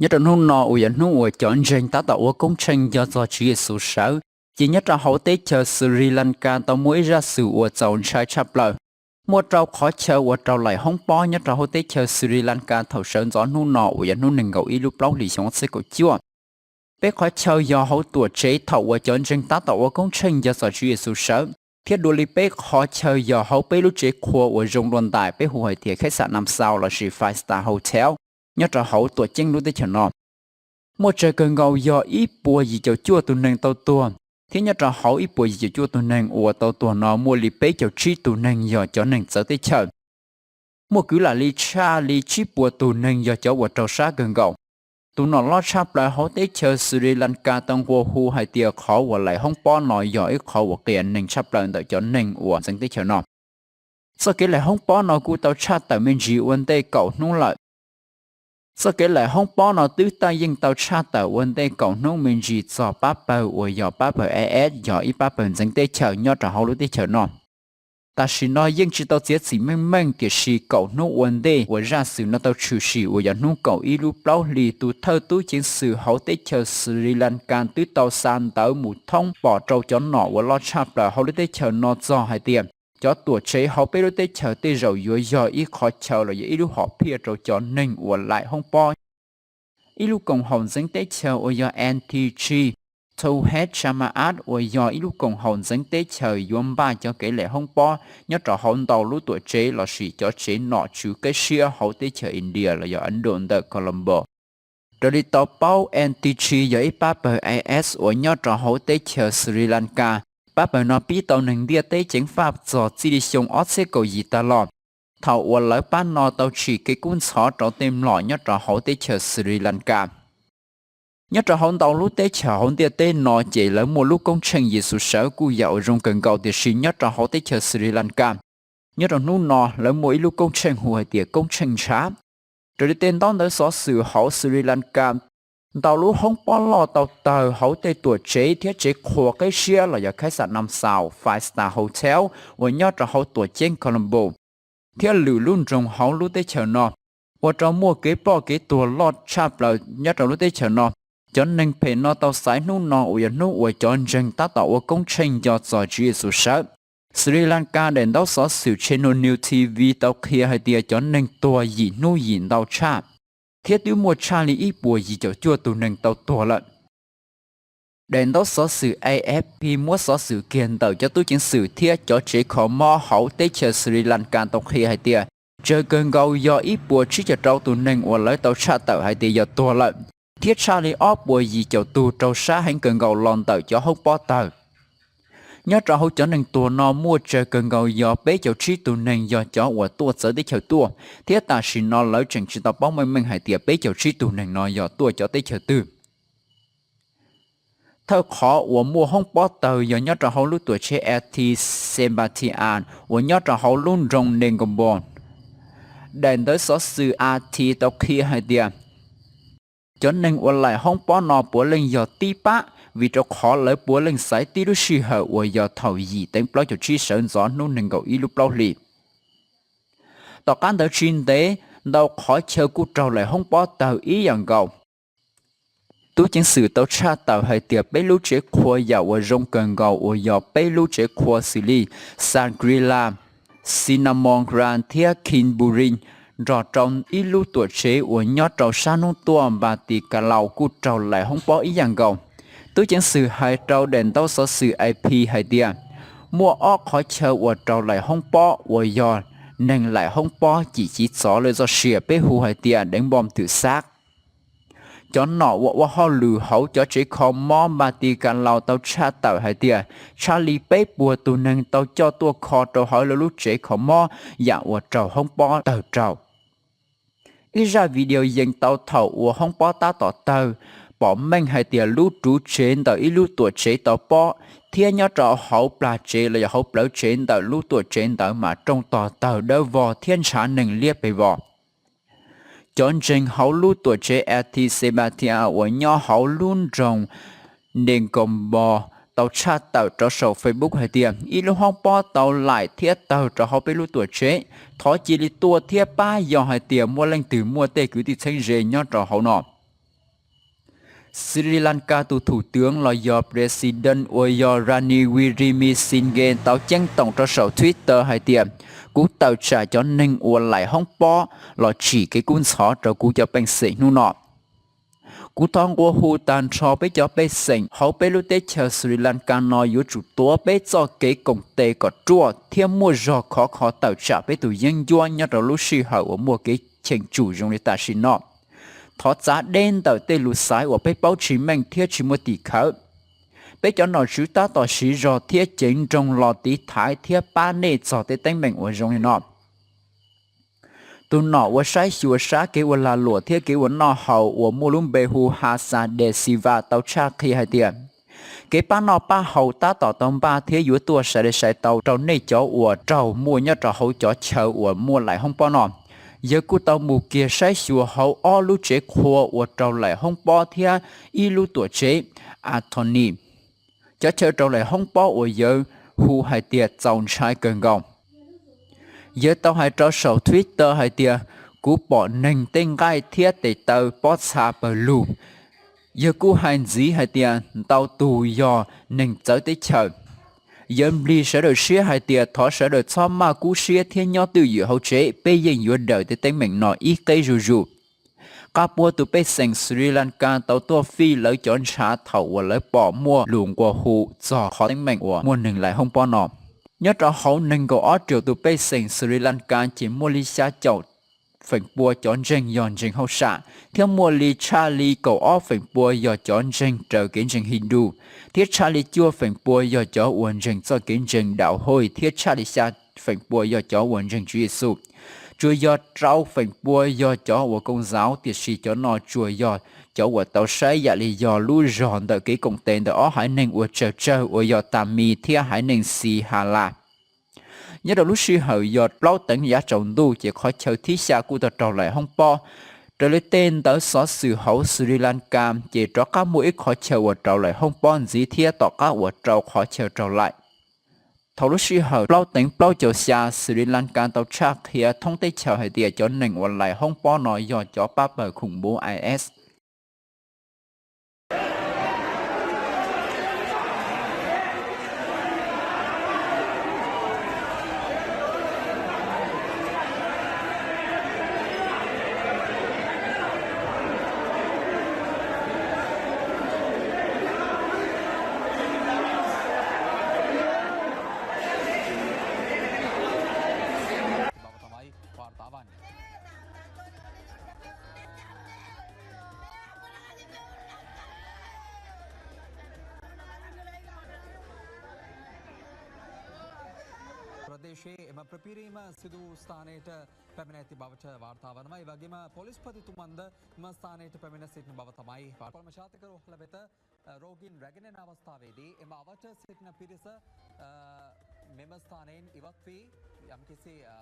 Nyob rau hnub no uas yog hnub uas cov ntseeg tab tom ua koob tsheej nco txog Tswv Yexus sawv, ces nyob rau hauv teb chaws Sri Lanka tau muaj ib zaj xwm uas txaus ntshai tshaj plaws. Muaj rau qhov chaw uas raug laim hoob pob nyob rau hauv teb chaws Sri Lanka thaum sawv ntxov hnub no uas yog hnub nees nkaum ib lub plaub hlis xyoo ob txhiab kaum cuaj. Peb qhov chaw yog hauv tuam tsev thaum uas cov ntseeg tab tom ua koob tsheej nco txog Tswv Yexus sawv, thiab dua li peb qhov chaw yog hauv peb lub tsev qhua uas zoo dua ntais peb hu hais tias khaib xam Nam Xaus lossis Five Star Hotel nyob rau hauv tuam ceeb lub teb chaws no. Muaj tsawg kawg nkaus yog ib puas yim caum cuaj tus neeg tau tuag, thiab nyob rau hauv ib puas yim caum cuaj tus neeg uas tau tuag no muaj li peb caug tsib tus neeg yog cov neeg txawv teb chaws. Muaj kwv lam li tshaj li tsib puas tus neeg yog cov uas raug sab kawg nkaus. Tus nom loj tshaj plaws hauv teb chaws Sri Lanka tau nqua hu hais tias qhov uas laim hoob pob no yog ib qhov uas qias neeg tshaj plaws ntawm cov neeg uas ntxeev teb chaws no. Txoj kev laim hoob pob no kuj tau tshaj tawm me ntsis ua ntej kaum hnub lawm. Txoj kev laim hoob pob no twb tau yeej tau tshaj tawm ua ntej kaum hnub me ntsis txog pab pawg uas yog pab pawg IS, yog ib pab pawg ntxeev teb chaws nyob rau hauv lub teb chaws no. Tam sim no yeej tsis tau txiav txim meej meej, tiam sis kaum hnub ua ntej uas zaj xwm no tau tshwm sim uas yog hnub kaum ib lub plaub hlis, tus thawj tub ceev xwm hauv teb chaws Sri Lanka twb tau xa ntawv mus thoob pom rau cov nom uas loj tshaj plaws hauv lub teb chaws no txog hais tias cov tuam tsev hauv peb lub teb chaws tej zaum yuav yog ib qhov chaw los yog ib lub hom phiaj rau cov neeg uas laim hoob pob. Ib lub koom haum ntxeev teb chaws uas yog N T G, Tauhid Jamaat uas yog ib lub koom haum ntxeev teb chaws yuav npaj cov kev laim hoob pob nyob rau hauv ntau lub tuam tsev lossis cov tsev nom tswv qib siab hauv teb chaws India los yog Indo ntawm Colombo. Raws li tau paub, N T G yog ib pab pawg IS uas nyob rau hauv teb chaws Sri Lanka. Pab pawg no pib tau neeg ntiaj teb ceev faj txog txij li xyoo ob txhiab kaum yim tas los, thaum uas lawv pab no tau tsim kev kub ntxhov rau tej mlom nyob rau hauv teb chaws Sri Lanka. Nyob rau hauv ntau lub teb chaws hauv ntiaj teb no ces lawv muaj lub koob tsheej Yexus sawv kuj yam uas zoo kawg nkaus, tiam sis nyob rau hauv teb chaws Sri Lanka, nyob rau hnub no lawv muaj ib lub koob tsheej hu hais tias koob tsheej ntshav. Raws li tej ntaub ntawv xov xwm hauv Sri Lanka, ntau lub hoob pob loj tau tawg hauv tej tuam tsev thiab tsev qhua qib siab los yog khaib xam Nam Xaus, Five Star Hotel uas nyob rau hauv tuam ceeb Colombo, thiab lwm lub nroog hauv lub teb chaws no, ua rau muaj kev ploj kev tuag loj tshaj plaws nyob rau lub teb chaws no. Cov neeg phem no tau xaiv hnub no uas yog hnub uas cov ntseeg tab tom ua koob tsheej nco txog Tswv Yexus sawv. Sri Lanka daim ntaub xov xwm Channel News T V tau qhia hais tias cov neeg tuag yim hnub yim ntau tshaj, thiab twb muaj tshaj li ib puas yim caum cuaj tus neeg tau tuag lawm. Daim ntaub xov xwm A F P muab xov xwm kiag ntawm cov tub ceev xwm thiab cov tsev kho mob hauv teb chaws Sri Lanka tau qhia hais tias tsawg kawg nkaus yog ib puas tsib caug rau tus neeg uas lawv tau tshaj tawm hais tias yog tuag lawm, thiab tshaj li ob puas yim caum tus raug sab heev kawg nkaus los ntawm cov hoob pob tawg. Nyob rau hauv cov neeg tuag no muaj tsawg kawg nkaus yog peb caug tsib tus neeg yog cov uas tuaj txawv teb chaws tuaj, thiab tam sim no lawv tseem tsis tau paub meej meej hais tias peb caug tsib tus neeg no yog tuaj cov teb chaws twg. Thawj qhov uas muaj hoob pob tawg yog nyob rau hauv lub tuam tsev A T Sebatia uas nyob rau hauv lub nroog Negombo. Daim ntawv xov xwm A T tau qhia hais tias cov neeg uas laim hoob pob no puav leej yog tib pab, vim rau qhov lawv puav leej xaiv tib lub sij hawm uas yog thaum yim teev plaub caug tsib sawv ntxov hnub nees nkaum ib lub plaub hlis. Tom qab ntawd tsis ntev, ntau qhov chaw kuj raug laim hoob pob tawg ib yam nkaus. Tub ceev xwm tau tshaj tawm hais tias peb lub tsev qhua yam uas zoo kawg nkaus uas yog peb lub tsev qhua xws li Shangri-La, Cinnamon Grand thiab Kinpuri, nrog rau ib lub tuam tsev uas nyob rau sab hnub tuaj Npatikalau kuj raug laim hoob pob ib yam nkaus. Tub ceev xwm hais rau daim ntaub xov xwm A P hais tias muaj ob qhov chaw uas raug laim hoob pob uas yog neeg laim hoob pob cim civ txov lawv txoj sia peb hu hais tias deev npoo twm xab. Cov nom uas ua hauj lwm hauv cov tsev kho mob Npatikalau tau tshaj tawm hais tias tshaj li peb puas tus neeg tau coj tuaj kho rau hauv lawv lub tsev kho mob yam uas raug hoob pob tawg rau. Ib zaj video yees tau thaum uas hoob pob tab tom tawg pom meej hais tias lub ruv tsev ntawm ib lub tuam tsev tau pob, thiab nyob rau hauv plag tsev los yog hauv plawv tsev ntawm lub tuam tsev ntawd mas rooj tog tawg dawb vog thiab ntshav neeg liab pes vos. Cov ntseeg hauv lub tuam tsev Ati Sebatia uas nyob hauv lub nroog Nekombo tau tshaj tawm rau saum Facebook hais tias ib lub hoob pob tau laim thiab tawg rau hauv peb lub tuam tsev. Thov cia li tuaj thiab pab yog hais tias muaj leej twg muaj tej kwv tij txheeb ze nyob rau hauv no. Sri Lanka tus thủ tướng los yog President uas yog Ranil Wickremesinghe tau ceeb toom rau saum Twitter hais tias, kuv tawm tsam cov neeg uas laim hoob pob los tsim kev kub ntxhov rau kuv cov pej xeem hnub no. Kuv thov nqua hu tag nrho peb cov pej xeem hauv peb lub teb chaws Sri Lanka no yuav tsum tuav peb txoj kev koom tes kom ruaj thiab muaj zog khov kho tawm tsam peb tus yeeb ncuab nyob rau lub sij hawm uas muaj kev cheem tsum zoo li tam sim no. Thov txav deb ntawm tej lus xaiv uas peb paub tsis meej thiab tsis muaj tim khawv. Peb cov nom tswv tab tom siv zog thiab ceev nroos los tiv thaiv thiab pab nej txog tej teeb meem uas zoo li no. Tus nom uas saib xyuas sab kev ua lag luam thiab kev ua noj haus uas muaj lub npe hu Hasa De Silva tau tshaj qhia hais tias, kev pab noj pab haus tab tom tau npaj thiab yuav tuaj sai li sai tau rau nej cov uas raug muaj nyob rau hauv cov chaw uas muaj laim hoob pob no. Yawg kuj tau mus kiag saib xyuas hauv ob lub tsev qhua uas raug laim hoob pob thiab ib lub tuam tsev Anthony, cov chaw raug laim hoob pob uas yawg hu hais tias txaus ntshai kawg nkaus. Yawg tau hais rau saum Twitter hais tias, kuv pom neeg tej nqaij thiab tes taw pob txha pawg lug. Yawg kuj hais ntxiv hais tias ntau tus yog neeg txawv teb chaws. Yawg nplig sawv daws siab hais tias thov sawv daws txhob maj kub siab thiab nyob twj ywm hauv tsev, peb yeej yuav daws tej teeb meem no ib qeb zuj zus. Qab puag tus pej xeem Sri Lanka tau tuaj fij lawv cov ntshav thaum uas lawv pom muaj lus nqua hu txog qhov teeb meem uas muaj neeg laim hoob pob no. Nyob rau hauv nees nkaum ob triệu tus pej xeem Sri Lanka ces muaj li xya caum feem pua cov ntseeg yog ntseeg hauj sam, thiab muaj li tshaj li kaum ob feem pua yog cov ntseeg raws kev ntseeg Hindu, thiab tshaj li cuaj feem pua yog cov uas ntseeg txoj kev ntseeg Đạo Hồi, thiab tshaj li xya feem pua yog cov uas ntseeg Tswv Yexus. Tsuas yog rau feem pua yog cov uas Công giáo, tiam sis cov no tsuas yog cov uas tau saib yam li yog lub zog ntawm kev koom tes ntawm ob haiv neeg uas tsawg tsawg uas yog Tamis thiab haiv neeg Sinhala. Nyob rau lub sij hawm yog plaub teev yav tsaus ntuj ces qhov chaw thib xya kuj tau raug laim hoob pob. Raws li tej ntawv xov xwm hauv Sri Lanka ces rov qab muaj ib qhov chaw uas raug laim hoob pob ntxiv thiab tom qab uas rau qhov chaw raug laim. Thaum lub sij hawm plaub teev plaub caug xya, Sri Lanka tau tshaj qhia thoob teb chaws hais tias cov neeg uas laim hoob pob no yog cov pab pawg khủng bố IS. ප්‍රදේශයේ එම ප්‍රපිරීම සිදු වූ ස්ථානයට පැමිණ ඇති බවට වාර්තා වනවා. ඒ වගේම පොලිස්පතිතුමන්ද එම ස්ථානයට පැමිණ සිටින බව තමයි වාර්තා. කොළඹ ජාතික රෝහල වෙත, අ, රෝගීන් රැගෙන එන අවස්ථාවේදී එම අවට සිටින පිරිස, අ, මෙම ස්ථානයෙන් ඉවත් වී යම්කිසි, අ,